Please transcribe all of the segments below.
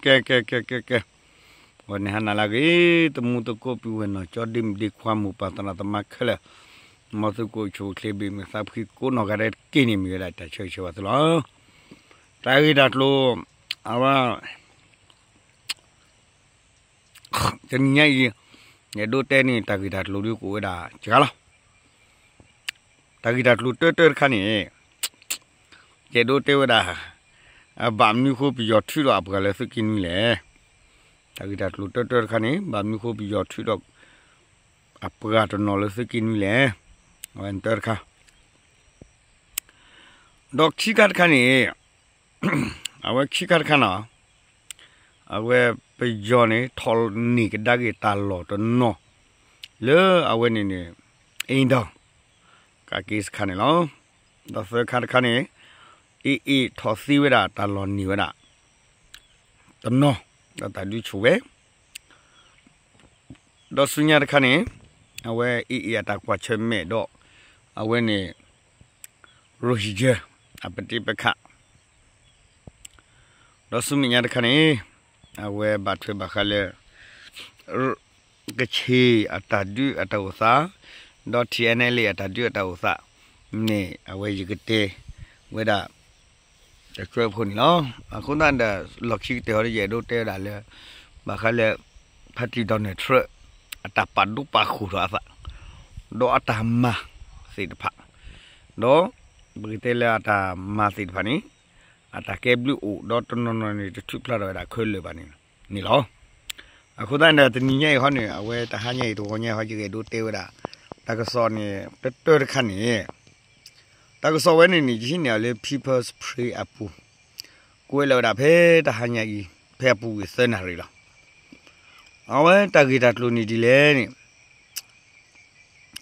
ကဲ ကဲ ကဲ ကဲ ကဲ, ဝဲန့ၣ်ဟါနၤလၢအဂ့ၤ သမူသကိးပုၢ်ဝဲၢ်နီၢ်ကၠီ ဒ့မုၣ်ဒ့ခွါ မိၢ်ပၢ်သရၣ်သမါခဲလၢာ်, မ်သုကအိၣ်ဆူၣ်အိၣ်ချ့ ဘ့ၣ်မုာ်သးဖှံကိးနီၢ်ဂၤဒဲးတက့ၢ်န့ၣ် မ့ၢ်ဝဲဒၣ်တၢ်ဆၢဂ့ၤဆၢဝါသုလီၤ. တၢ်ဂ့ၢ်တၢ်ကျိၤ အဝဲ တနံၤညါအံၤ ယအဲၣ်ဒိးတဲန့ၣ် တၢ်ဂ့ၢ်တၢ်ကျိၤဒ်ကအိၣ်ဝဲဒၣ်စှၤလီၤ. တၢ်ဂ့ၢ်တၢ်ကျိၤတၢတၢတခါန့ၣ် ယအဲၣ်ဒိးတဲဝဲဒၣ် ဘၣ်မနုၤဃိပယီၤထုးဒီးအပှၤလၢသုးက့နွံလဲၣ်. တၢ်ဂ့ၢ်တၢ်ကျိၤတၢတၢတခါန့ၣ် ဘၣ်မနုၤဃိပယီၤထုးဒီး အပှၤတနီၤလၢသုးက့နွံလဲၣ်. အဝဲန့ၣ်တၢတခါ ဒီးခံခါတခါန့ၣ် အဝဲခံခါတခါနီၤ အဝဲပယီၤန့ၣ် ထီၣ်န့ၢ်ကဒါက့ၤတၢ်လီၢ်တနီၤ လၢအဝဲန့ၣ်န့ၣ် အ့ဒီး ကးက့စခါန့ၣ်လီၤ. ဒီးသၢခါတခါန့ၣ် အ့ၣ်အ့ၣ်ထီၣ်သ့ဝဲဒၣ်တၢ်လီၢ်န့ၢ်ဝဲဒၣ် တနီၤ ဒီးတၢ်ဒုးဆူၣ်ဝဲ ဒီးဆူညါတခါန့ၣ် အဝဲအ့ၣ်အ့ၣ်အတၢ်ကွၢ်ဆၢၣ်မဲာ်ဒီး အဝဲန့ၣ် ရိၣ်ဟံၣ်ယၢၢ် အပတ့ပခး ဒီးဆူမဲာ်ညါတခါန့ၣ် အဝဲဘၣ်ထွဲဘၣ်ဃးလၢ ကချ့ၣ်အတၢ်ဒုးအတၢ်အိၣ်သး ဒီး ထံၣ်အဲၣ်နဲၣ်လ့ၣ် အတၢ်ဒုးအတၢ်အိၣ်သးန့ၣ် အဝဲယကတဲဝဲဒၣ် တၢ်ကွဲးဖိန့ၣ်လီၤ. အဃိသတးဒီး လီၢ်ခံကတၢၢ်ဟီ ယအဲၣ်ဒိးတဲဝဲဒၣ်လၢ ဘၣ်ဃးလၢ ဖါတံၣ် Donald Trump အတၢ်ပာ်ဒိၣ်ပာ်ဃိၣ်ထီၣ်အသး ဒီးအတၢ်မၤသ့ၣ်တဖၣ် ဒီး ပကတဲလၢအတၢ်မၤသ့ၣ်တဖၣ်န့ၣ် အတၢ်ကဲဘျုးအိၣ် ဒီးတနီၤနီၤန့ၣ် တထုးဖျါထီၣ်ဝဲဒၣ်ခဲလၢာ်ဘၣ်န့ၣ်လီၤ. အဃိသတးဒီး တနံၤညါအံၤဟီန့ၣ် အဝဲတဟါညါအံၤတဂီၤညါဟီ ယကအဲၣ်ဒိးတဲဝဲဒၣ် တၢ်ကစီၣ်န့ၣ် တၢတၢတခါန့ၣ် တၢ်ကစီၣ်ဝဲန့ၣ်န့ၣ် ယဟံးန့ၢ်အီၤလၢ People's Spring အပူၤ ကွဲးလီၤဝဲဒၣ်ဖဲတဟါညါအံၤ ဖဲအပူၤကွံာ်သၢနၣ်ရံၣ်လီၤ. အဝဲတၢ်ဂ့ၢ်တၢ်ကျိၤန့ၣ်ဒ်လဲၣ်န့ၣ်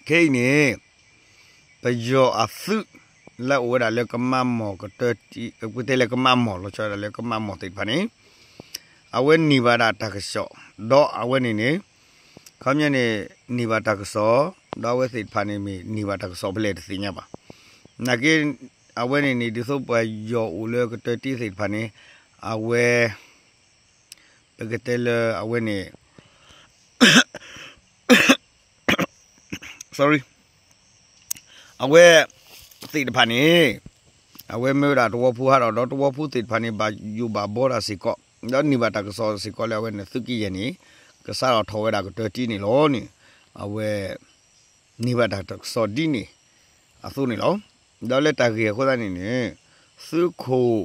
ခဲအံၤန့ၣ် ပယီၤအသုး လၢအအိၣ်ဝဲဒၣ်လၢကမၣ်မီၢ်ကတၢၢ်တံၢ် ပတဲလၢကမၣ်မီၢ် လီၤဆီဒၣ်တၢ်လၢကမၣ်မီၢ်သ့ၣ်တဖၣ်န့ၣ် အဝဲန့ၢ်ဘၣ်ဒၣ်တၢ်ကစီၣ် ဒီးအဝဲန့ၣ်န့ၣ် ခီပညီန့ၣ် န့ၢ်ဘၣ်တၢ်ကစီၣ် ဒီးအဝဲသ့ၣ်တဖၣ်န့ၣ်မ့ၢ်န့ၢ်ဘၣ်တၢ်ကစီၣ်ဖဲလဲၣ်တသ့ၣ်ညါဘၣ်. နာ်က့ အဝဲန့ၣ်န့ၣ် ဒ်သိးပှၤယီၤအိၣ်လၢကတၢၢ်တံၢ်သ့ၣ်တဖၣ်န့ၣ် အဝဲ ပကတဲလၢအဝဲန့ၣ် sorry အဝဲသ့ၣ်တဖၣ်န့ၣ် အဝဲမ့ၢ်ဝဲဒၣ်သဝီဖိဟးထီၣ်ဒီး သဝီဖိသ့ၣ်တဖၣ်န့ၣ် ဘၣ်ယိၣ်ဘၣ်ဘီတၢ်စ့ၢ်ကီး ဒီးန့ၢ်ဘၣ်တၢ်ကစီၣ်စ့ၢ်ကီးလၢအဝဲန့ၣ် သုးက့ယဲၢ်န့ၣ် ကစးထီၣ်ထီၣ်ဝဲဒၣ်ကတၢၢ်တံၢ်န့ၣ်လီၤန့ၣ် အဝဲ န့ၢ်ဘၣ်တၢ်ကစီၣ်ဒ်န့ၣ် အသိးန့ၣ်လီၤ. ဒီးလၢတၢ်ဂ့ၢ်အဃိသတးန့ၣ်န့ၣ် သုးခိၣ်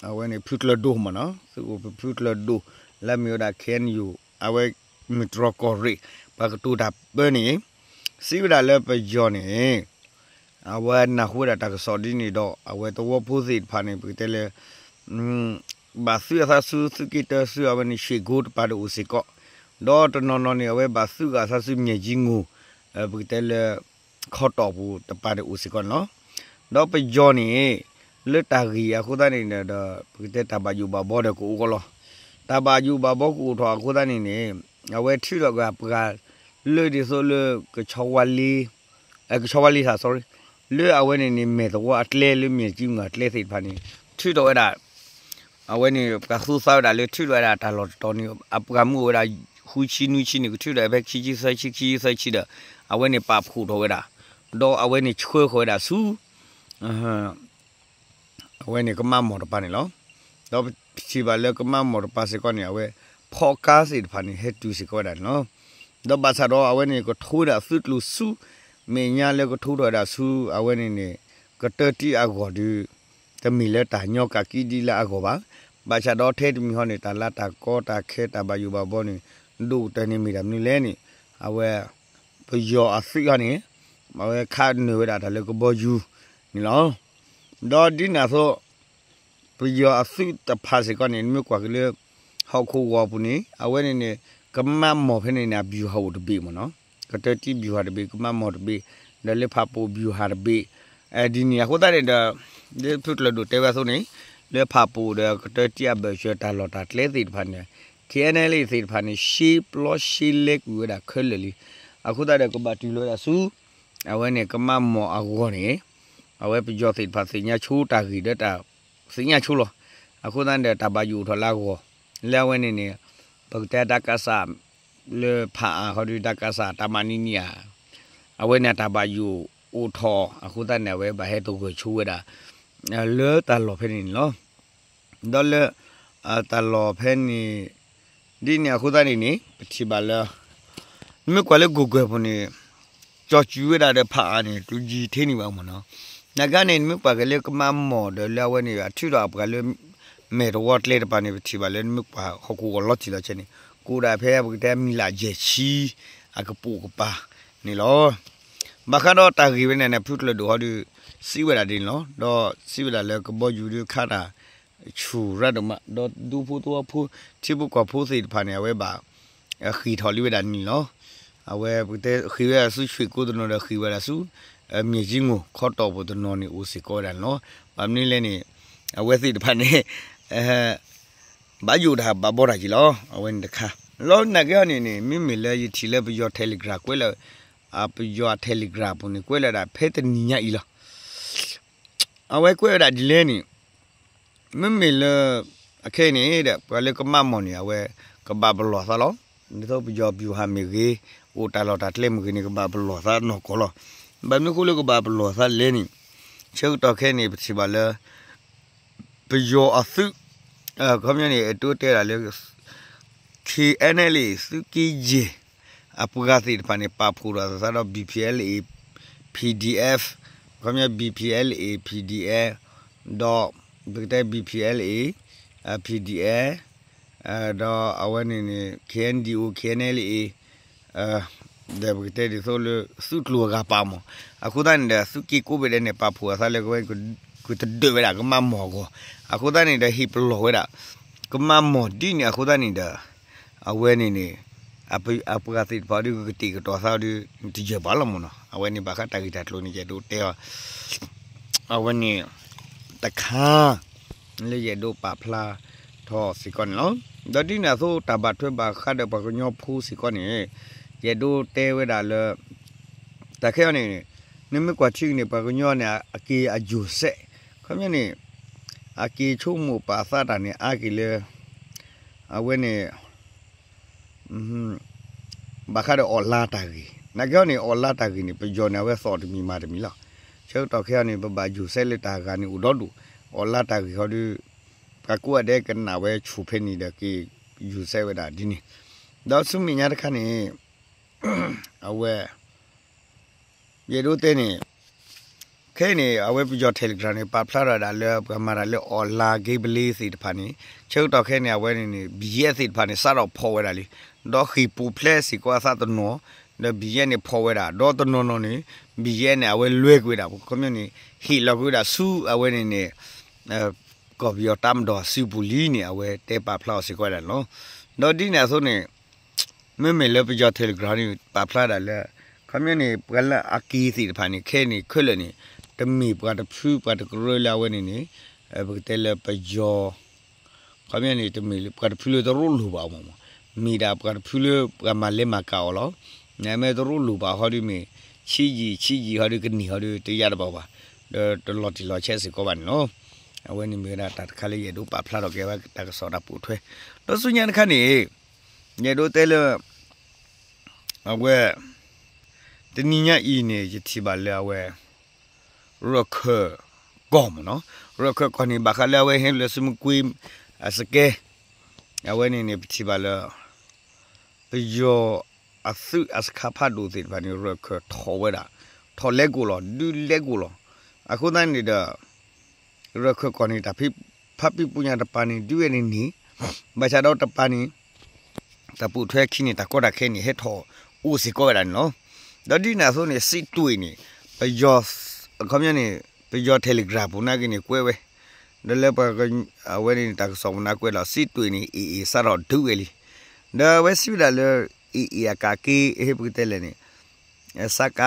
အဝဲန့ၣ်ဖုကျၢၤဒိၣ်မ့ၢ်နီၤ သုးခိၣ်ဖုကျၢၤဒိၣ် လၢအမ့ၢ်ဝဲဒၣ် KNU အဝဲမုၢ်တြီၢ်ကီၢ်ရ့ၣ် ပှၤကတိၤတၢ်ပၢန့ၣ် စံးဝဲဒၣ်လၢပယီၤန့ၣ် အဝဲနၢ်ဟူဝဲဒၣ်တၢ်ကစီၣ်ဒ်န့ၣ်ဒီး အဝဲသဝီဖိသ့ၣ်တဖၣ်န့ၣ် ပကတဲလၢ ဘၣ်သုးအသးဆူသုးက့တၢဆူ အဝဲန့ၣ် ရှ့ၣ်ကိတပၤဒၣ်အိၣ်စ့ၢ်ကီး, ဒီးတနီၤနီၤန့ၣ် အဝဲဘၣ်သုးဂၤအသးဆူ မၠဲၣ်ကၠံငိၢ် ပကတဲလၢ ခီတီၢ်ပူၤတပၤန့ၣ်အိၣ်စ့ၢ်ကီးန့ၣ်လီၤ. ဒီးပယီၤန့ၣ် လၢတၢ်ဂ့ၢ်အဃိသတးန့ၣ်ဒီး ပကတဲတၢ်ဘၣ်ယိၣ်ဘၣ်ဘီဒီးကအိၣ်ကီးလီၤ. တၢ်ဘၣ်ယိၣ်ဘၣ်ဘီကအိၣ်ထီၣ်အဃိသတးန့ၣ်န့ၣ် အဝဲထုးထီၣ်က့ၤပှၤ လၢဒ်သိးလၢ ကဆီဝါလ့ ကဆီဝါလ့ sorry လၢအဝဲန့ၣ်န့ၣ် မဲာ်သဝီအကျဲလၢ မၠဲၣ်ကၠံငိၢ်အကျဲသ့ၣ်တဖၣ်န့ၣ် ထုးထီၣ်ဝဲဒၣ် အဝဲန့ၣ် ပှၤသူသးဝဲဒၣ်လၢထုးထီၣ်ဝဲဒၣ်တၢ်လီၢ်တတီၤန့ၣ် အပှၤမုၢ်အိၣ်ဝဲဒၣ် ဃုဆံနွံဆံန့ၣ် ကထုးထီၣ်ဖဲခံဆံသၢဆံ ခံဆံသၢဆံဒီး အဝဲန့ၣ်ပာ်ဖှိၣ်ထီၣ်ဝဲဒၣ် ဒီးအဝဲန့ၣ်ဆှၢဃီၤဝဲဒၣ်ဆူ အဝဲန့ၣ်ကမၣ်မီၢ်တပၤန့ၣ်လီၤ. ဒီးပထံၣ်ဘၣ်လၢကမၣ်မီၢ်တပၤစ့ၢ်ကီးန့ၣ် အဝဲ ဖီကါသ့ၣ်တဖၣ်န့ၣ် ဟဲတုၤစ့ၢ်ကီးဝဲဒၣ်န့ၣ်လီၤ. ဒီးဘၣ်ဆၣ်ဒီးအဝဲန့ၣ် ကထိဝဲဒၣ်သုးကျိၤဆူ မဲာ်ညါလၢကထိထီၣ်ဝဲဒၣ်ဆူ အဝဲန့ၣ်န့ၣ် ကတၢၢ်တံၢ်အဂီၢ်ဒီး တမ့ၢ်လၢတၢ်ညီကးကံဒ်လၢအဂီၢ်ဘၣ်. ဘၣ်ဆၣ်ဒီးထဲတမံၤဟီန့ၣ် တၢ်လၢတၢ်ကီတၢ်ခဲတၢ်ဘၣ်ယိၣ်ဘၣ်ဘီန့ၣ် ဒိၣ်ကတၢၢ်န့ၣ်မ့ၢ်တၢ်မနုၤလဲၣ်န့ၣ် အဝဲ ပယီၤအသုးဟီန့ၣ် အဝဲခးနုာ်ဝဲဒၣ်တၢ်လၢကဘီယူၤန့ၣ်လီၤ. ဒီးဒ်န့ၣ်အသိး ပယီၤအသုးတဖၣ်စ့ၢ်ကီးန့ၣ် နမ့ၢ်ကွၢ်က့ၤလၢ ဟီၣ်ခိၣ်ဂီၤအပူၤန့ၣ် အဝဲန့ၣ်န့ၣ် ကမၣ်မီၢ်ဖဲန့ၣ်န့ၣ် အဗျူဟာအိၣ်တဘ့ၣ်မ့ၢ်နီၤ, ကတၢၢ်တံၢ်ဗျူဟာတဘ့ၣ်, ကမၣ်မီၢ်တဘ့ၣ်, ဒီးလၢဖးပိာ်ဗျူဟာတဘ့ၣ်, ဒ်န့ၣ်အဃိသတးန့ၣ်ဒီး လၢဖုကျၢၤဒိၣ်တဲဝဲအသိးန့ၣ် လၢဖးပိာ်ဒီးကတၢၢ်တံၢ်အဘၢၣ်စၢၤတၢ်လီၢ်တၢ်ကျဲသ့ၣ်တဖၣ်န့ၣ် ခ့ၣ်အဲၣ်နဲၣ်လ့ၣ်သ့ၣ်တဖၣ်န့ၣ် ရှဲပျီရှဲလဲကွံာ်ဝဲဒၣ်ခဲလၢာ်လံ. အဃိသတးဒီးကဘၣ်တုၤလီၤဝဲဒၣ်ဆူ အဝဲန့ၣ်ကမၣ်မီၢ်အဂီၢ်န့ၣ် အဝဲပယီၤသ့ၣ်တဖၣ်သ့ၣ်ညါဆိတၢ်ဂ့ၢ်ဒီးတၢ်သ့ၣ်ညါဆိလီၤ. အဃိသတးန့ၣ်ဒီးတၢ်ဘၣ်ယိၣ်အိၣ်ထီၣ်လၢအဂီၢ် လၢအဝဲန့ၣ်န့ၣ် ပကတဲတၢ်ကစီၣ် လၢဖးအါဃီဒီးတၢ်ကစီၣ်တၢ်မၤနံၣ်နံၣ်ဧါ, အဝဲန့ၣ်အတၢ်ဘၣ်ယိၣ်အိၣ်ထီၣ်အဃိသတးန့ၣ် အဝဲဘၣ်ဟဲသဂၢၢ်ဆိဝဲဒၣ် လၢတၢ်လီၢ်ဖဲန့ၣ်န့ၣ်လီၤ. ဒီးလၢ တၢ်လီၢ်ဖဲန့ၣ် ဒ်န့ၣ်အဃိသတးန့ၣ်န့ၣ် ပထံၣ်ဘၣ်လၢ နမ့ၢ်ကွၢ်လၢ Google ပူၤန့ၣ် ကၠီၤစူၤဝဲဒၣ်ဒီးဖးအါန့ၣ် တူၢ်ယံၤထဲန့ၣ်ဘၣ်မ့ၢ်နီၤ. နာ်က့န့ၣ် နမ့ၢ်ကွၢ်က့ၤလၢကမၣ်မီၢ်ဒီးလၢအဝဲန့ၣ် အထုးထီၣ်အပှၤလၢ မဲာ်တဝီကျဲတပၤန့ၣ် ပထံၣ်ဘၣ်လၢနမ့ၢ်ကွၢ်ဟီၣ်ခိၣ်ဂီၤလီၤတံၢ်လီၤဆဲးန့ၣ် ကအိၣ်ဒၣ်ဖဲပကတဲမံၤလၢ်ယဲၢ်ဆံ အကပိာ်ကပၤန့ၣ်လီၤ. ဘၣ်ဃးဒီးတၢ်ဂ့ၢ်ဝဲန့ၣ်န့ၣ် ဖုကျၢၤဒိၣ်ဟီဒီး စံးဝဲဒၣ်ဒ်န့ၣ်လီၤ. ဒီးစံးဝဲဒၣ်လၢကဘီယူၤဒုးခးတၢ် ဆူၣ်ရၣ်ဒိၣ်မး ဒီးဒူဖိသဝီဖိ ထံဖိကီၢ်ဖိသ့ၣ်တဖၣ်န့ၣ် အဝဲဘၣ် ဃ့ၢ်ထီၣ်လံဝဲဒၣ်န့ၣ်လီၤ. အဝဲပကတဲဃ့ၢ်ဝဲဒၣ်ဆူ ဆွ့ၣ်ကိတနီၤဒီးဃ့ၢ်ဝဲဒၣ်ဆူ မၠဲၣ်ကၠံငိၢ် ခီတီၢ်ပူၤတနီၤန့ၣ် အိၣ်စ့ၢ်ကီးဝဲဒၣ်န့ၣ်လီၤ. ဘၣ်မနုၤလဲၣ်န့ၣ် အဝဲသ့ၣ်တဖၣ်န့ၣ် ဘၣ်ယိၣ်တၢ်ဘၣ်ဘီတၢ်က့ၤလီၤ. အဝဲန့ၣ်တခါ လီၤနာ်က့အီၤန့ၣ်န့ၣ် မ့မ့ၢ်လၢယထံၣ်လၢပယီၤ Telegram ကွဲးလၢ ပယီၤ Telegram ပူၤန့ၣ် ကွဲးလၢဒၣ်ဖဲတနံၤညါအံၤလီၤ. အဝဲကွဲးဝဲဒၣ်ဒ်လဲၣ်န့ၣ် မ့မ့ၢ်လၢ အခဲအံၤန့ၣ်ဒီး ပှၤလၢကမၣ်မီၢ်န့ၣ် အဝဲကဘၣ်ပလီၢ်သးလီၤ. ဒ်သိးပယီၤ ဗျူဟာ မ့ၢ်ဂ့ၤ, အိၣ်တၢ်လီၢ်တၢ်ကျဲမ့ၢ်ဂ့ၤန့ၣ် ကဘၣ်ပလီၢ်သးနီၢ်ကီၢ်လီၤ. ဘၣ်မနုၤအဃိလၢကဘၣ်ပလီၢ်သးလဲၣ်န့ၣ် ဆၢကတီၢ်ခဲအံၤန့ၣ် ပထံၣ်ဘၣ်လၢ ပယီၤအသုး ခီပညီန့ၣ် အတိတဲဒၣ်လၢ KNLA သုးက့ယဲၢ် အပှၤသ့ၣ်တဖၣ်န့ၣ် ပာ်ဖှိၣ်ဒီးသးဒီး BPLA PDF, ခီပညီ BPLA PDF, ဒီး ပကတဲ BPLA PDF, ဒီးအဝဲန့ၣ်န့ၣ် KNDO KNLA ဒီးပကတဲဒ်သိးလၢ သုးကျိၤအဂၤပာ်မီၢ်, အဃိသတးန့ၣ်ဒီး သုးက့ကိးဘ့ၣ်ဒဲးန့ၣ် ပာ်ဖှိၣ်အသးလၢကဝဲ ကတဒၢးဝဲဒၣ်ကမၣ်မီၢ်အဂီၢ်, အဃိသတးန့ၣ်ဒီး ဟ့ၣ်ပလီၢ်ဝဲဒၣ် ကမၣ်မီၢ်ဒ်န့ၣ်အဃိသတးန့ၣ်ဒီး အဝဲန့ၣ်န့ၣ် အပှၤသ့ၣ်တဖၣ်ဒီး ကကတဲာ်ကတီၤသးဒီး တယၢၢ်ဘၣ်လီၤမ့ၢ်နီၤ. အဝဲန့ၣ်ဘၣ်ဃးတၢ်ဂ့ၢ်တၢ်ကျိၤန့ၣ် ယအဲၣ်ဒိးတဲအီၤ အဝဲန့ၣ် တခါ လၢယအဲၣ်ဒိးပာ်ဖျါထီၣ်စ့ၢ်ကီးန့ၣ်လီၤ. ဒီးဒ်န့ၣ်အသိး တၢ်ဘၣ်ထွဲဘၣ်ဃးဒီးပှၤကညီဖိစ့ၢ်ကီးန့ၣ် ယအဲၣ်ဒိးတဲဝဲဒၣ်လၢ တၢ်ခဲအံၤန့ၣ် နမ့ၢ်ကွၢ်ထံက့ၤန့ၣ် ပှၤကညီန့ၣ် အက့ၤအယိာ်စဲး ခီပညီန့ၣ် အက့ၤဆိကမိၣ်ပာ်သးတၢ်န့ၣ် အါက့ၤလၢ အဝဲန့ၣ် ဘၣ်ဃးဒီး online တၢ်ဂ့ၢ် နာ်က့အီၤန့ၣ် online တၢ်ဂ့ၢ်န့ၣ် ပယီၤန့ၣ် အဝဲသီၣ်တမံၤမၤတမံၤလီၤ. ဆၢကတီၢ်ခဲအံၤန့ၣ် ပဘၣ်ယိာ်စဲးလၢတၢ်ဂၤန့ၣ်အိၣ်ဒီဒူၣ် online တၢ်ဂ့ၢ်ဟီဒီး ပှၤကိးဂၤဒဲးကနၣ်ဝဲဆိၣ်ဖဲန့ၣ်ဒီး က့ၤယိာ်စဲးဝဲဒၣ်ဒ်န့ၣ် ဒီးဆူမဲာ်ညါတခါန့ၣ် အဝဲ ယအဲၣ်ဒိးတဲန့ၣ် ခဲအံၤန့ၣ် အဝဲပယီၤ Telegram န့ၣ် ပာ်ဖျါထီၣ်ဒၣ်လၢ ပှၤမၤတၢ်လၢ online gambling သ့ၣ်တဖၣ်န့ၣ် ဆၢကတီၢ်ခဲအံၤန့ၣ် အဝဲန့ၣ်န့ၣ် ဘံၣ်ယဲၢ်သ့ၣ်တဖၣ်န့ၣ် စးထီၣ်ဖီၣ်ဝဲဒၣ်လံ ဒီးဃ့ၢ်ပူၤဖျဲးစ့ၢ်ကီးအသးတနီၤ ဒီးဘံၣ်ယဲၢ်န့ၣ်ဖီၣ်ဝဲဒၣ် ဒီးတနီၤနီၤန့ၣ် ဘံၣ်ယဲၢ်န့ၣ် အဝဲလွဲၢ်ကွံာ်ဝဲဒၣ် ခီပညီန့ၣ် ဟ့ၣ်လီၤကွံာ်ဝဲဒၣ်ဆူအဝဲန့ၣ်န့ၣ် ကီၢ်ပယီၤတၢ်မၤဒီးစုပူၤလံန့ၣ် အဝဲတဲပာ်ဖျါအီၤစ့ၢ်ကီးဝဲဒၣ်န့ၣ်လီၤ. ဒီးဒ်န့ၣ်အသိးန့ၣ် မ့မ့ၢ်လၢပယီၤ Telegram န့ၣ် ပာ်ဖျါဒၣ်လၢ ခီပညီန့ၣ် ပှၤလၢအက့ၤသ့ၣ်တဖၣ်န့ၣ် ခဲအံၤန့ၣ် ခဲလၢာ်န့ၣ် တမ့ၢ်ပှၤတဖုပှၤတကရၢလၢအဝဲန့ၣ်န့ၣ် ပကတဲလၢပယီၤ ခီပညီန့ၣ် တမ့ၢ်ပှၤတဖုလၢတရိလိၣ်ဘၣ်အီၤမ့ၢ် မ့ၢ်ဒၣ်ပှၤတဖုလၢပှၤမၤလဲၤမၤကၤအီၤလီၤ. နမ့ၢ်တရိလိၣ်ဘၣ်ဟီဒ်မ့ၢ် ဆံးယံာ်ဆံးယံာ်ဟီဒ်ကန့ၢ်ဟီဒ်တယါတဘၣ်ဘၣ် ဒီးတလီၤတံၢ်လီၤဆဲးစ့ၢ်ကီးဘၣ်န့ၣ်လီၤ. အဝဲန့ၣ်မ့ၢ်ဝဲဒၣ်တၢ်တခါလၢယအဲၣ်ဒိးပာ်ဖျါထီၣ်က့ၤဝဲတၢ်ကစီၣ်တၢ်ပိာ်ထွဲ ဒီးဆူညါတခါန့ၣ် ယအဲၣ်ဒိးတဲလၢ အဝဲ တနံၤညါအံၤန့ၣ် ယထံၣ်ဘၣ်လၢအဝဲ ရခၢၣ်ကီၢ်မ့ၢ်နီၤ ရခၢၣ်ကီၢ်န့ၣ် ဘၣ်ဃးလၢအဝဲဟဲလၢစုမကွ့ အစကဲ အဝဲန့ၣ်န့ၣ် ပထံၣ်ဘၣ်လၢ ပယီၤအသုးအစခါဖးဒိၣ်သ့ၣ်တဖၣ်န့ၣ် ရခၢၣ်ထီၣ်ဝဲဒၣ် ထီၣ်လဲကိၣ်လီၤ ဒုးလဲကိၣ်လီၤ. အဃိသတးန့ၣ်ဒီး ရခၢၣ်ကီၢ်န့ၣ် တၢ်ဖးပံပူညါတပၤန့ၣ် ဒုးဝဲန့ၣ်န့ၣ် ဘၣ်ဆၣ်ဒီးတပၤန့ၣ် တၢ်ပိာ်ထွဲခံန့ၣ် တၢ်ကီတၢ်ခဲန့ၣ် ဟဲထီၣ်အိၣ်စ့ၢ်ကီးဝဲဒၣ်န့ၣ်လီၤ. ဒီးဒ်န့ၣ်အသိးန့ၣ် စံးတွ့ၣ်န့ၣ် ပယီၤ ခီပညီန့ၣ် ပယီၤ Telegram ပူၤနာ်က့န့ၣ် ကွဲးဝဲ ဒီးလၢပှၤ အဝဲန့ၣ် တၢ်ကစီၣ်ပူၤနာ်က့ကွဲးလီၤ စံးတွ့ၣ်န့ၣ် AA စးထီၣ်ဒုးဝဲလံ. ဒီးအဝဲစံးဝဲဒၣ်လၢ AA အကးက့ ဟ့ၣ်ပကတဲလဲၣ်န့ၣ် စက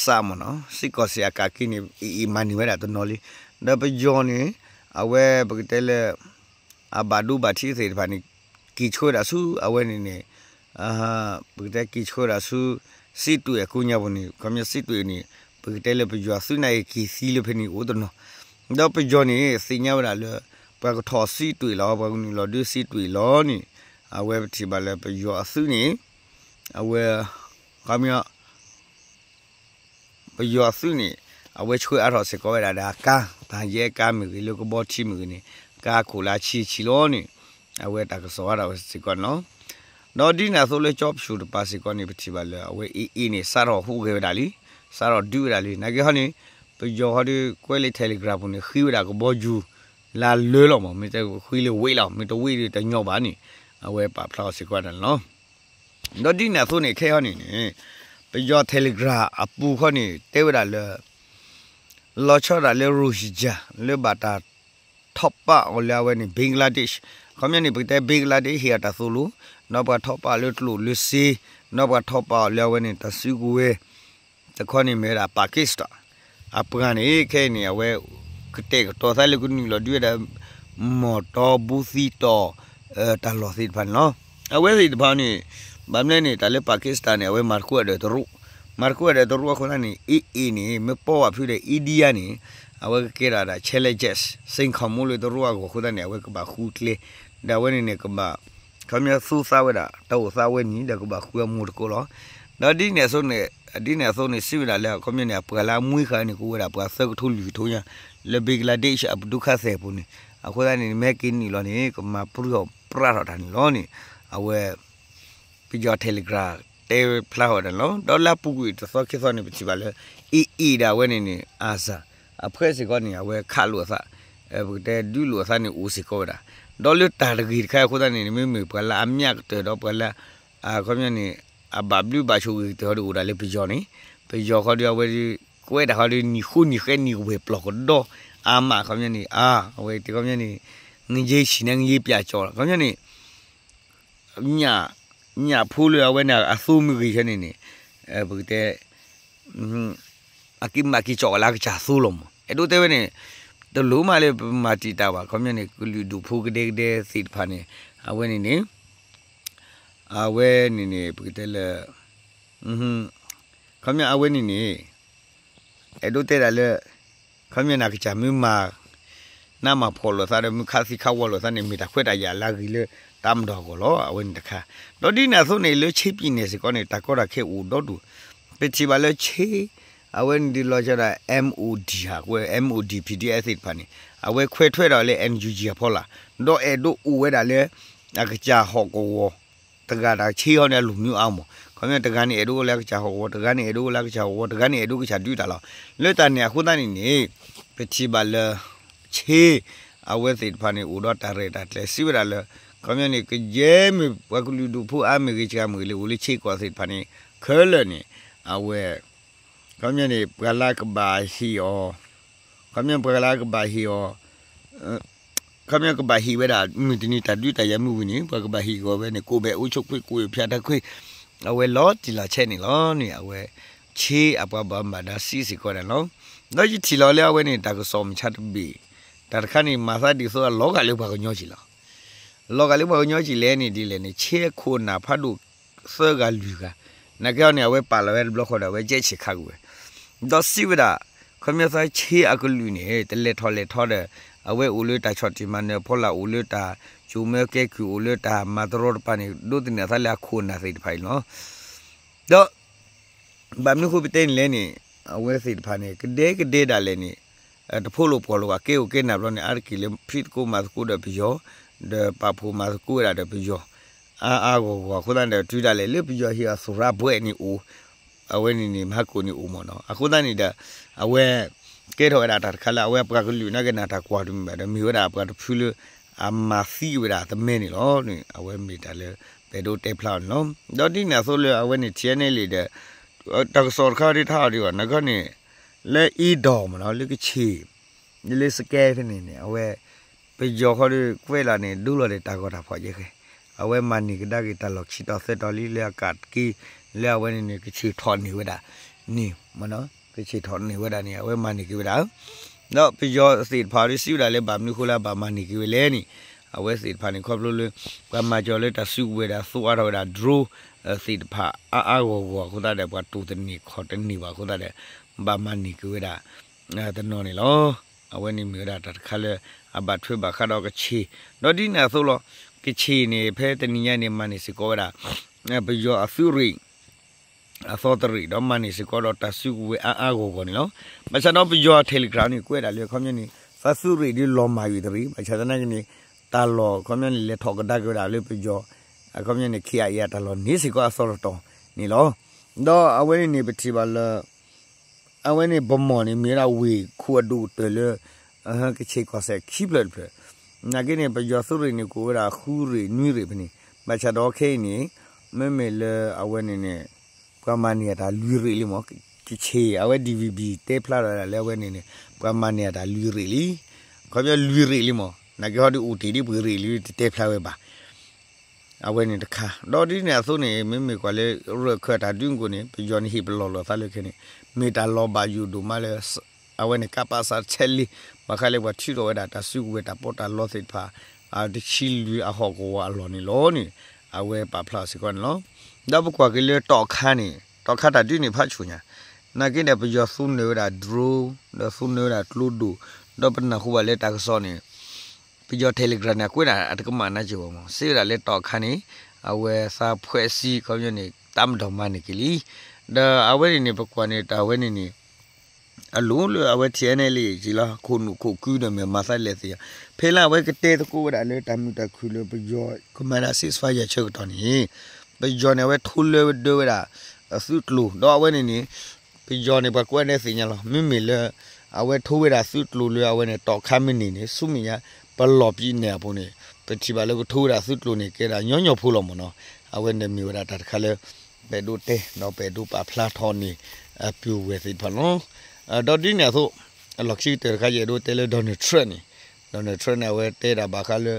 စ မ့ၢ်နီၤ စံးကီၢ်စ့ၢ်အကးက့န့ၣ် AA မၤန့ၢ်ဝဲဒၣ်တနီၤလံ. ဒီးပယီၤန့ၣ် အဝဲပကတဲလၢ အဘၣ်ဒိဘၣ်ထံးသ့ၣ်တဖၣ်န့ၣ် က့ၤဆှၢဝဲဒၣ်ဆူ အဝဲန့ၣ်န့ၣ် ပကတဲက့ၤဆှၢဝဲဒၣ်ဆူ စံးတွ့ၣ်အကိးညါပူၤန့ၣ် ခီပညီစံးတွ့ၣ်န့ၣ် ပကတဲလၢပယီၤသုးနာ်က့က့ၤသံလၢဖဲန့ၣ်အိၣ်တနီၤ ဒီးပယီၤန့ၣ် သ့ၣ်ညါဝဲဒၣ်လၢ ပှၤကထီၣ်စံးတွ့ၣ်လီၤ ပှၤကနုာ်လီၤဒုးစံးတွ့ၣ်လီၤန့ၣ် အဝဲပထံၣ်ဘၣ်လၢပယီၤအသုးန့ၣ် အဝဲ ခီပညီ ပယီၤအသုးန့ၣ် အဝဲဆှၢအါထီၣ်စ့ၢ်ကီးဝဲဒၣ်ဒီးကါ တၢ်ယဲကါမ့ၢ်ဂ့ၤ လၢကဘီထံမ့ၢ်ဂ့ၤန့ၣ် ကါခိၣ်လၢဆံဆံလီၤန့ၣ် အဝဲတၢ်ကစီၣ်အါထီၣ်ဝဲစ့ၢ်ကီးန့ၣ်လီၤ. ဒီးဒ်န့ၣ်အသိးလၢကၠီပၠူၣ်တပၤစ့ၢ်ကီးန့ၣ် ပထံၣ်ဘၣ်လၢအဝဲ AA န့ၣ် စးထီၣ်ဟူးဂဲၤဝဲဒၣ်လံ စးထီၣ်ဒုးဝဲဒၣ်လံ နာ်က့ဟီန့ၣ် ပယီၤဃီဒီး ကွဲးလံာ် Telegram ပူၤန့ၣ် ဃ့ဝဲဒၣ်ကဘီယူၤ လါလၢလီၤမး မ့ၢ်တဃ့လၢဝ့ၢ်လီၤ မ့ၢ်တဝ့ၢ်ဒီးတညီဘၣ်န့ၣ် အဝဲပာ်ဖျါအီၤစ့ၢ်ကီးန့ၣ်လီၤ. ဒီးဒ်န့ၣ်အသိးန့ၣ် ခဲအံၤန့ၣ်န့ၣ် ပယီၤ Telegram အပူၤခီန့ၣ် တဲဝဲဒၣ်လၢ လီၤဆီဒၣ်တၢ်လၢ Rohingya လၢဘၣ်တၢ်ထီၣ်ပာ်အီၤလၢအဝဲန့ၣ် Bangladesh ခီပညီန့ၣ် ပကတဲ Bangladesh ဟ့ၣ်အီၤတၢ်သိၣ်လိ ဒီးပှၤထီၣ်ပာ်အီၤလၢကျိၣ်လၢစ့ ဒီးပှၤထီၣ်ပာ်အီၤလၢအဝဲန့ၣ် တၢ်စုကဝဲၤ တခီန့ၣ်မ့ၢ်ဝဲဒၣ် Pakistan အပှၤန့ၣ် ခဲအံၤန့ၣ် အဝဲ ကတဲာ်ကတီၤသးလၢကနုာ်လီၤဒုးဝဲဒၣ် မီၢ်တီဘူသံတီၢ် တၢ်လီၢ်သ့ၣ်တဖၣ်န့ၣ်လီၤ. အဝဲသ့ၣ်တဖၣ်န့ၣ် ဘၣ်မနုၤန့ၣ် တၢ်လၢ Pakistan န့ၣ် အဝဲမၤတခိၣ်အဒၢးတရူး မၤတခိၣ်အဒၢးတရူးအဃိသတးန့ၣ် AA န့ၣ် မ့ၢ်ပိာ်ဘၣ်ဖုဒီး India န့ၣ် အဝဲကကဲထီၣ်ဒၣ် challenges စ့ၣ်ခီၣ်မူလၢတရူးအဂီၢ်အဃိသတးန့ၣ် အဝဲကဘၣ်ဃုကျဲ ဒီးအဝဲန့ၣ်န့ၣ် ကဘၣ် ခီပညီသူသးဝဲဒၣ် တၢ်အိၣ်သးဝဲန့ၣ် ဒီးကဘၣ်ဃုအမူတကိးလီၤ. ဒီးဒ်န့ၣ်အသိးန့ၣ် ဒ်န့ၣ်အသိးန့ၣ် စံးဝဲဒၣ်လၢ ခီပညီန့ၣ် အပှၤလၢအမှံဃာ်န့ၣ် ကအိၣ်ဝဲဒၣ်ပှၤသၢကထိလွံၢ်ကထိညါ လၢ Bangladesh အပဒုက္ခသည်ပူၤန့ၣ် အဃိသတးန့ၣ် မ့ၢ်က့ၤနုာ်လီၤန့ၣ် ကမၤပြူၢ်အီၤပြၢ်ထီၣ်တၢ်န့ၣ်လီၤန့ၣ် အဝဲ ပယီၤ Telegram တဲဖျါဝဲဒၣ်န့ၣ်လီၤ. ဒီးလၢအပူၤကွံာ်တသီခံသီန့ၣ် ပထံၣ်ဘၣ်လၢ AA ဒၣ်ဝဲန့ၣ်န့ၣ် အါစၢ် အဖှဲးစ့ၢ်ကီးန့ၣ် အဝဲခးလိာ်အသး ပကတဲဒုးလိာ်အသးန့ၣ်အိၣ်စ့ၢ်ကီးဝဲဒၣ် ဒီးလၢတၢ်တဂ့ၤတခါအဃိသတးန့ၣ် မ့မ့ၢ်ပှၤလၢအမျးကတၢၢ်ဒီးပှၤလၢ ခီပညီန့ၣ် အဘၣ်ဘျုးဘၣ်ဆိၣ်ဂ့ၤကတၢၢ်ဟီဒီးအိၣ်ဒၣ်လၢပယီၤန့ၣ် ပယီၤဃီဒီးအဝဲ ကွဲးတၢ်ဃီဒီးနံၣ်ဃိနံၣ်ဃဲနံၣ်ဝဲၢ်ပျီၢ်ကဒီ အါမး ခီပညီန့ၣ် အါ အဝဲတဲခီပညီန့ၣ် ငယဲဆံၣ်န့ၣ် ငယဲပျးကၠီလီၤ ခီပညီန့ၣ် ညၣ်ဖိလၢအဝဲန့ၣ်အသိမ့ၢ်ဂ့ၤဆၢန့ၣ်န့ၣ် ပကတဲ အက့ၤမၤက့ၤကၠီၣ်အီၤလၢအကစၢ်သိလီၤမး အဲၣ်ဒိးတဲဝဲန့ၣ် တလိၣ်မးလၢပမၤတံာ်တာ်ဘၣ် ခီပညီန့ၣ် ကလုာ်ဒူၣ်ဖိကဒဲကဒဲသ့ၣ်တဖၣ်န့ၣ် အဝဲန့ၣ်န့ၣ် အဝဲန့ၣ်န့ၣ် ပကတဲလၢ ခီပညီအဝဲန့ၣ်န့ၣ် အဲၣ်ဒိးတဲဒၣ်လၢ ခီပညီန့ၣ် အကစၢ်မ့ၢ်မၤ နးမၤဖှီၣ်လိာ်သးဒီး မ့ၢ်ခးသံခးဝီလိာ်သးန့ၣ် မ့ၢ်တၢ်ခွဲးတၢ်ယာ်လၢအဂ့ၤလၢ တပ်မတော်အဂီၢ်လီၤ အဝဲန့ၣ်တခါ ဒီးဒ်န့ၣ်အသိးန့ၣ် လၢချင်းပြည်နယ်စ့ၢ်ကီးန့ၣ် တၢ်ကီတၢ်ခဲအိၣ်ဒီဒူၣ် ပထံၣ်ဘၣ်လၢချင်း အဝဲန့ၣ်ဒ်လီၤဆီဒၣ် MOD ဟးကွဲ MOD PDF သ့ၣ်တဖၣ်န့ၣ် အဝဲခွဲးထွဲဒီးလၢ NUG အဖီလာ် ဒီးအဲၣ်ဒိးအိၣ်ဝဲဒၣ်လၢ အကစၢ်ဟီၣ်ကဝီၤ တဂၤဒီးချင်းဟီန့ၣ် အလူၤမံအါမး ခီပညီတဂၤန့ၣ်အဲၣ်ဒိးအိၣ်လၢအကစၢ်ဟီၣ်ကဝီၤ တဂၤန့ၣ်အဲၣ်ဒိးအိၣ်လၢအကစၢ်ဟီၣ်ကဝီၤ တဂၤန့ၣ်အဲၣ်ဒိးကစၢ်ဒုးတၢ်လီၤ လၢတၢ်န့ၣ်အဃိသတးန့ၣ်န့ၣ် ပထံၣ်ဘၣ်လၢ ချင်း အဝဲသ့ၣ်တဖၣ်န့ၣ် အိၣ်ဒီးတၢ်ရဲၣ်တၢ်ကျဲၤစံးဝဲဒၣ်လၢ ခီပညီန့ၣ် ကယဲၢ်မ့ၢ်ပှၤကလုာ်ဒူၣ်ဖိအါမ့ၢ်ဂ့ၤ စှၤမ့ၢ်ဂ့ၤလၢအိၣ်လၢချင်းကီၢ်သ့ၣ်တဖၣ်န့ၣ် ခဲလၢာ်န့ၣ် အဝဲ ခီပညီန့ၣ် ပှၤလၢကဘၣ်ဟ့ၣ်အီၤ ခီပညီပှၤလၢကဘၣ်ဟ့ၣ်အီၤ ခီပညီကဘၣ်ဟ့ၣ်ဝဲဒၣ် မုၢ်တနံၤတၢ်ဒုးတၢ်ယၤမုၢ်ဝံၤန့ၣ် ပှၤကဘၣ်ဟ့ၣ်ကီးဝဲန့ၣ် ကိုယ်ပိုင်အုပ်ချုပ်ခွင့် ကိုယ်ပိုင်ပြဌာန်းခွင့် အဝဲလီၤတံၢ်လီၤဆဲးန့ၣ်လီၤန့ၣ် အဝဲ ချင်း အပှၤဘၣ်မူဘၣ်ဒါစံးစ့ၢ်ကီးဒၣ်လီၤ. ဒီးယထံၣ်လီၤလၢအဝဲန့ၣ် တၢ်ကစီၣ်မုၢ်ဆါတဘ့ၣ် တၢ်တခါန့ၣ် မၤသးဒ်သိးအလီၤဂာ်လၢပှၤကညီက့ၤလီၤ လီၤဂာ်လၢပှၤကညီက့ၤလဲၣ်န့ၣ်ဒ်လဲၣ်န့ၣ် ချင်းအခိၣ်အနၢ်ဖးဒိၣ်သၢဂၤလွံၢ်ဂၤ နာ်က့ဟီန့ၣ် အဝဲပာ်လီၤဝဲတဘျီဃီဒီး အဝဲကဲဆ့းခးကွံာ်ဝဲ ဒီးစံးဝဲဒၣ် ခီပညီသး ချင်းအကလုာ်န့ၣ် တလဲၤထီၣ်လဲၤထီဒီး အဝဲအိၣ်လၢတၢ်ဆီၣ်တံၢ်မၤနၢၤအဖီလာ် အိၣ်လၢတၢ်ကၠိၣ်မၢကဲကုၢ် အိၣ်လၢတၢ်မၤတရီတပါန့ၣ် ဒိးသန့ၤအသးလၢအခိၣ်အနၢ်သ့ၣ်တဖၣ်အံၤလီၤ. ဒီး ဘၣ်မနုၤဃိပတဲန့ၣ်လဲၣ်န့ၣ် အဝဲသ့ၣ်တဖၣ်န့ၣ် ကဒဲကဒဲဒၣ်လဲာ်န့ၣ် တဖိးလိာ်ပှီၢ်လိာ်ဘၣ် ကဲအိၣ်ကဲနၢ်ဘျီန့ၣ် အါတက့ၢ်လၢဖံးသကိးမၤသကိးဒီးပယီၤ ဒီးပာ်ဖှိၣ်မၤသကိးဝဲဒၣ်ဒီးပယီၤ အါအါဂီၢ်ဂီၢ်အဃိသတးဒီး တုၤဒၣ်လဲာ်လၢပယီၤဟ့ၣ်အီၤသူၣ်ရၢဘှဲးန့ၣ်အိၣ် အဝဲန့ၣ်န့ၣ် မဟါကိၣ်န့ၣ်အိၣ်မ့ၢ်နီၤ အဃိသတးန့ၣ်ဒီး အဝဲ ကဲထီၣ်ဝဲဒၣ်တၢ်တခါလၢအဝဲပှၤကလုာ်နာ်က့နၤတၢ်ကွၢ်တမ့ၢ်ဘၣ်ဒီး မ့ၢ်ဝဲဒၣ်ပှၤတဖုလၢ အမၤသံဝဲဒၣ်တမဲန့ၣ်လီၤန့ၣ် အဝဲမ့ၢ်တၢ်လၢ ပအဲၣ်ဒိးတဲဖျါအီၤန့ၣ်လီၤ. ဒီးဒ်န့ၣ်အသိးလၢအဝဲန့ၣ် ထံၣ်န့ၢ်လံဒီး တၢ်ကစီၣ်တခါဒ်ထါအီၤဒ်အီၤ နာ်က့န့ၣ် လၢအံၤဒီးမ့ၢ်နီၤ လၢကဆ့ၣ် လၢစကဲဖဲန့ၣ်န့ၣ် အဝဲ ပယီၤဃီဒီးကွဲးလီၤန့ၣ် ဒိလီၤဒီးတၢ်ဂီၤတၢ်ဖီၣ်ယဲၢ်ဃဲ အဝဲမၤန့ၢ်ကဒါက့ၤတၢ်လီၢ်ခံတီၤသၢတီၤလံလၢအကးတက့ၢ် လၢအဝဲန့ၣ်န့ၣ် ကဆ့ၣ်ထီၣ်န့ၢ်ဝဲဒၣ် န့ၣ်မ့ၢ်နီၤ ကဆ့ၣ်ထီၣ်န့ၢ်ဝဲဒၣ်န့ၣ် အဝဲမၤန့ၢ်က့ၤဝဲဒၣ် ဒီးပယီၤသ့ၣ်တဖၣ်ဒီးစံးဝဲဒၣ်လၢဘၣ်မနုၤဃိလၢအဘၣ်မၤန့ၢ်က့ၤဝဲလဲၣ်န့ၣ် အဝဲသ့ၣ်တဖၣ်န့ၣ် ခီဖျိလၢ ပှၤမၤစၢၤလၢတၢ်စုကဝဲၤဒီးသိးအါထီၣ်ဝဲဒၣ် drone သ့ၣ်တဖၣ်အါအါဂီၢ်ဂီၢ်အဃိသတးဒီး ပှၤတိၢ်တန့ၢ်ခီၣ်တန့ၢ်ဘၣ်အဃိသတးဒီး ဘၣ်မၤန့ၢ်က့ၤဝဲဒၣ် တနီၤန့ၣ်လီၤ. အဝဲန့ၣ်မ့ၢ်ဝဲဒၣ်တၢ်တခါလၢ အဘၣ်ထွဲဘၣ်ဃးဒီးကခ့ၣ်, ဒီးဒ်န့ၣ်အသိးလီၤ. ကခ့ၣ်န့ၣ် ဖဲတနံၤညါန့ၣ် မၤန့ၢ်စ့ၢ်ကီးဝဲဒၣ် ပယီၤအသုးရ့ၣ် အသီတရ့ၣ် ဒီးမၤန့ၢ်စ့ၢ်ကီးဒီးတၢ်စုကဝဲၤအါအါဂီၢ်ဂီၢ်န့ၣ်လီၤ. ဘၣ်ဆၣ်ဒီးပယီၤ Telegram န့ၣ် ကွဲးဒၣ်လၢအခီပညီန့ၣ် သးသုးရ့ၣ်ဒ်လီၤမၢ်ဝံၤတရ့ၣ် ဘၣ်ဆၣ်သနာ်က့န့ၣ် တၢ်လီၢ်အခီပညီန့ၣ် လဲၤထီၣ်ကဒါက့ၤဝဲဒၣ်လၢပယီၤ အခီပညီန့ၣ် ခ့ၣ်အယၤတၢ်လီၢ်န့ၣ်စ့ၢ်ကီးအသီတတီၤန့ၣ်လီၤ. ဒီးအဝဲန့ၣ်န့ၣ် ပထံၣ်ဘၣ်လၢ အဝဲန့ၣ် ဗန်းမော်န့ၣ် မ့ၢ်ဝဲဒၣ်ဝ့ၢ်ခိၣ်အဒိၣ်ကတၢၢ်လၢ ကခ့ၣ်ကီၢ်စဲၣ်ခံဖျၢၣ်တဖျၢၣ်, နာ်က့န့ၣ် ပယီၤသုးရ့ၣ်န့ၣ် ကိးဝဲဒၣ်ဃုရ့ၣ်နွံရ့ၣ်ဖဲန့ၣ်, ဘၣ်ဆၣ်ဒီးခဲအံၤန့ၣ် မ့မ့ၢ်လၢအဝဲန့ၣ်န့ၣ် ပှၤမၤန့ၢ်အတၢ်လွံၢ်ရ့ၣ်လံမး, ကခ့ၣ် အဝဲ DVB တဲဖျါထီၣ်ဝဲဒၣ်လၢအဝဲန့ၣ်န့ၣ် ပှၤမၤန့ၢ်အတၢ်လွံၢ်ရ့ၣ်လံ, ခီပညီလွံၢ်ရ့ၣ်လံမး, နာ်က့ဟီဒုးအိၣ်တ့ၢ်ဒ်ပှဲၤရ့ၣ်လံ တတဲဖျါဝဲဘၣ်. အဝဲန့ၣ်တခါ ဒီးဒ်န့ၣ်အသိးန့ၣ် မ့မ့ၢ်ကွၢ်လၢရၢၢ်ခၢၣ်တၢ်ဒုးကိၣ်န့ၣ် ပယီၤန့ၣ်ဟ့ၣ်ပလီၢ်လိာ်သးလၢခဲန့ၣ် မ့ၢ်တၢ်လီၤဘၣ်ယိၣ်ဒိၣ်မးလၢ အဝဲန့ၣ် ကပစ ဆဲလ့ ဘၣ်ဃးလၢပှၤထုးထီၣ်ဝဲဒၣ်တၢ်စုကဝဲၤတၢ်ပီးတၢ်လီသ့ၣ်တဖၣ် အတဆံလွံၢ်အဟီၣ်ကဝီၤအလီၢ်န့ၣ်လီၤန့ၣ် အဝဲပာ်ဖျါစ့ၢ်ကီးန့ၣ်လီၤ. ဒီးပကွၢ်က့ၤလၢတီၣ်ခါန့ၣ် တီၣ်ခါတၢ်ဒုးန့ၣ်ဖးဆူၣ်ညါ, နာ်က့န့ၣ် ပယီၤသူနၢၤဝဲဒၣ် drone ဒီးသူနၢၤဝဲဒၣ်ကျိဒိၣ်, ဒီးပနၢ်ဟူဘၣ်လၢတၢ်ကစီၣ်န့ၣ် ပယီၤ Telegram န့ၣ် အကွဲးဒၣ်အတကမၣ်နါစ့ၢ်ဘၣ်မး စံးဝဲဒၣ်လၢတီၣ်ခါန့ၣ် အဝဲသးဖှဲးစံခီပညီန့ၣ် တၢ်မၤဒီးမၤန့ၢ်က့ၤလံ. ဒီးအဝဲန့ၣ်န့ၣ် ပကွၢ်န့ၣ် တၢ်ဝဲန့ၣ်န့ၣ် အလိၣ်လၢအဝဲ ထံၣ်အဲန့ၣ်လံ က့လီၤ ခိၣ်နူာ်ခိၣ်ကုဒီးမ့ၢ်မၤသးလဲၣ်သ့ၣ်ညါ, ဖဲလၢအဝဲကတဲသကိးဝဲဒၣ်လၢတၢ်မုာ်တၢ်ခုၣ်လၢပယီၤ ကမၤဒၣ် ceasefire ဆၢကတီၢ်န့ၣ် ပယီၤန့ၣ် အဝဲထိလၢဝဲဒၢဝဲဒၣ် သုးကျိၤ ဒီးအဝဲန့ၣ်န့ၣ် ပယီၤန့ၣ် ပှၤကွဲးန့ၣ်သ့ၣ်ညါလီၤ. မ့မ့ၢ်လၢ အဝဲထိဝဲဒၣ်သုးကျိၤလၢအဝဲန့ၣ် တီၣ်ခါမ့ၢ်န့ၢ်န့ၣ် ဆူမဲာ်ညါ ပလီၢ်ပံးနဲၣ်အပူၤန့ၣ် ပထံၣ်ဘၣ်လၢကထိဝဲဒၣ်သုးကျိၤန့ၣ် ကဲဒၣ်ညီညီဖိလီၤမ့ၢ်နီၤ. အဝဲန့ၣ်မ့ၢ်ဝဲဒၣ်တၢ်တခါလၢ ပအဲၣ်ဒိးတဲ ဒီးပအဲၣ်ဒိးပာ်ဖျါထီၣ်န့ၢ် အပုၢ်ဝဲၢ်သ့ၣ်တဖၣ်လီၤ. ဒီးဒ်န့ၣ်အသိး အလီၢ်ခံကတၢၢ်တခါ ယအဲၣ်ဒိးတဲလၢ Donald Trump န့ၣ် Donald Trump န့ၣ် အဝဲတဲဒၣ်ဘၣ်ဃးလၢ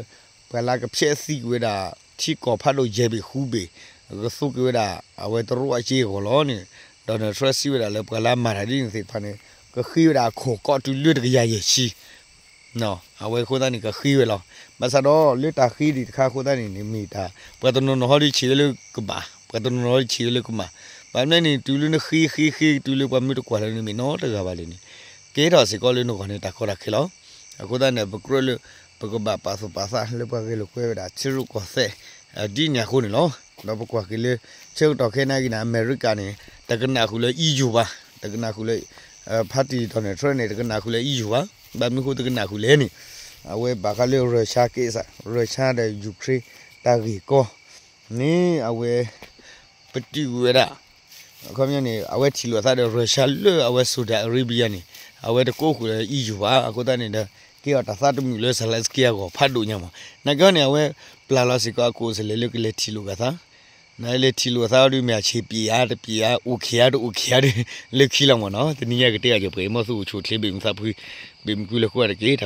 ပှၤလၢကဖျဲးသံကွံာ်ဝဲဒၣ် ထံကီၢ်ဖးဒိၣ်ယဲၢ်ဘ့ၣ်ဃုဘ့ၣ် ကသူက့ၤဝဲဒၣ် အဝဲတရူးအစ့အဂီၢ်လီၤန့ၣ် Donald Trump စံးဝဲဒၣ်လၢပှၤလၢအမၤတၢ်ဒ်န့ၣ်သ့ၣ်တဖၣ်န့ၣ် ကဃ့ဝဲဒၣ်အခီၣ်ကီးတုၤလၢတကယၤယဲၢ်ဆံ အဝဲအဃိသတးန့ၣ် ကဃ့ဝဲလီၤ. ဘၣ်ဆၣ်ဒီးလၢတၢ်ဃ့ဒံးတခါအဃိသတးန့ၣ်န့ၣ် မ့ၢ်တၢ် ပှၤတနီၤနီၤဟီဒုးဆံးဝဲလၢကဘၣ်, ပှၤတနီၤနီၤဟီဒုးဆံးဝဲလၢကမၣ်, ဘၣ်မနုၤန့ၣ် တုၤလၢနဃ့ဃ့ဃ့တုၤလၢပှၤမ့ၢ်တကွၢ်လၢၤန့ၣ်မ့ၢ်နီတဂၤဘၣ်လၢၤန့ၣ် ကဲထီၣ်စ့ၢ်ကီးလၢနဂီၢ်န့ၣ်တၢ်ကီတၢ်ခဲလီၤ. အဃိသတးန့ၣ် ပကြၢးလၢ ပကဘၣ်ပာ်သူၣ်ပာ်သးလၢပှၤဂဲၤလိာ်ကွဲဝဲဒၣ်ထံရူၢ်ကီၢ်သဲး ဒ်န့ၣ်အဃိန့ၣ်လီၤ. ဒီးပကွၢ်က့ၤလၢ ဆၢကတီၢ်ခဲအံၤန့ၣ် အမဲရကၤန့ၣ် တကနၣ်ဃုာ်လၢ E U ဘၣ်, တကနၣ်ဃုာ်လၢ ဖါတံၣ် Donald Trump န့ၣ် တကနၣ်ဃုာ်လၢ E U ဘၣ်. ဘၣ်မနုၤဃိတကနၣ်ဃုာ်လဲၣ်န့ၣ် အဝဲဘၣ်ဃးလၢ Russia က့စး Russia ဒီး Ukraine တၢ်ဂ့ၢ်ကီန့ၣ် အဝဲ ပတုာ်ကွံာ်ဝဲဒၣ် အခီပညီန့ၣ် အဝဲထံၣ်လိာ်အသးဒီး Russia လၢအဝဲ Saudi Arabia န့ၣ် အဝဲတကိးဃုာ်ဒီး E U ဘၣ်. အဃိသတးန့ၣ်ဒီး ကဲအီၤတၢ်သးတမုာ်လၢ Zelensky အဂီၢ်ဖးဒိၣ်ညါမး. နာ်က့န့ၣ် အဝဲပျၢ်လီၤစ့ၢ်ကီးအ ကိုယ်စားလှယ် လၢကလဲၤထံၣ်လိာ်က့ၤသး, နလဲၤထံၣ်လိာ်အသးအီၤဒုး မ့ၢ်အဆံးပျံၤဧါ တပျံၤဧါ အိၣ်ခံးဧါ တအိၣ်ခံးဧါဒုး လၢခံလီၤမးနီၤ. တနံၤညါကတဲအီၤကပှဲၤ မ်သုအိၣ်ဆူၣ်အိၣ်ချ့ ဘၣ်မုာ်သးဖှံ ဘၣ်မုာ်ကွံာ်လၢဃိတက့ၢ်.